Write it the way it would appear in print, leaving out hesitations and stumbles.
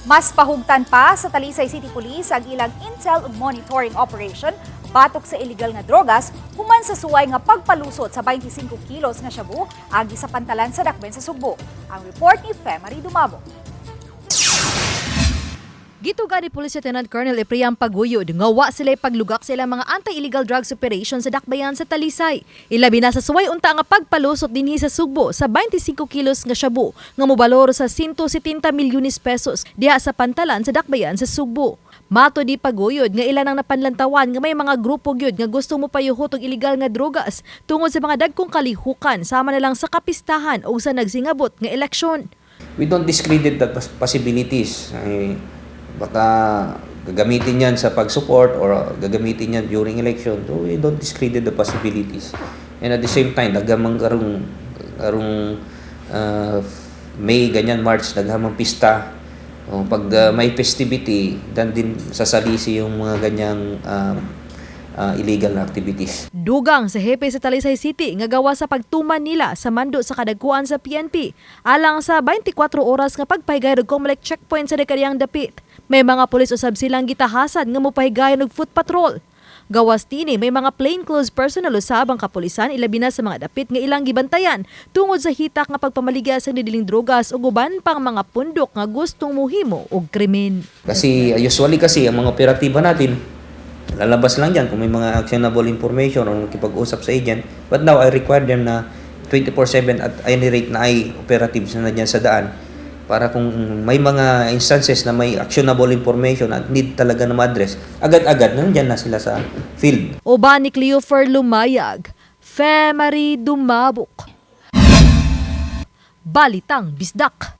Mas pahugtan pa sa Talisay City Police ang ilang intel ug monitoring operation batok sa illegal nga drogas human sa suway nga pagpalusot sa 25 kilos nga shabu agi sa pantalan sa Dakbayan sa Sugbo. Ang report ni Femary Dumabo. Gituga ni Police Lieutenant Colonel Epriam Paguyod nga wa sila paglugak sa ilang mga anti-illegal drugs operation sa Dakbayan sa Talisay. Ilabi na sa suway unta nga pagpalusot dinhi sa Sugbo sa 25 kilos nga shabu nga mobalor sa 170 milyones pesos diha sa pantalan sa Dakbayan sa Sugbo. Matod ni Paguyod nga ilan ang napanlantawan nga may mga grupo gyud nga gusto mopayuhot og illegal nga drogas tungod sa mga dagkong kalihukan, sama na lang sa kapistahan o sa nagsingabot nga eleksyon. We don't discredit the possibilities. Ay, baka gagamitin yan sa pag-support or gagamitin yan during election. So we don't discredit the possibilities. And at the same time, daghan man karong May, ganyan, March, daghan mang pista. O, pag may festivity, dan din sasalisi yung mga ganyang illegal na activities. Dugang sa hepe sa Talisay City nga gawa sa pagtuman nila sa mando sa kadagkuan sa PNP alang sa 24 oras nga pagpahigayon og Comelec checkpoint sa dekariyang dapit. May mga pulis usab silang gitahasan nga mopahigayon og foot patrol. Gawas tini, may mga plainclothes personnel usab ang kapulisan, ilabi na sa mga dapit nga ilang gibantayan tungod sa hitak nga pagpamaligya sa nidiling drogas ug uban pang mga pundok nga gustong muhimo og krimen. Kasi usually kasi ang mga operatiba natin, lalabas lang yan kung may mga actionable information or makipag-usap sa agent. But now, I require them na 24/7 at any rate na ay operatives na dyan sa daan para kung may mga instances na may actionable information at need talaga na ma-address, agad-agad nandyan na sila sa field. Uban ni Cleofer Lumayag, Femary Dumabok. Balitang Bisdak.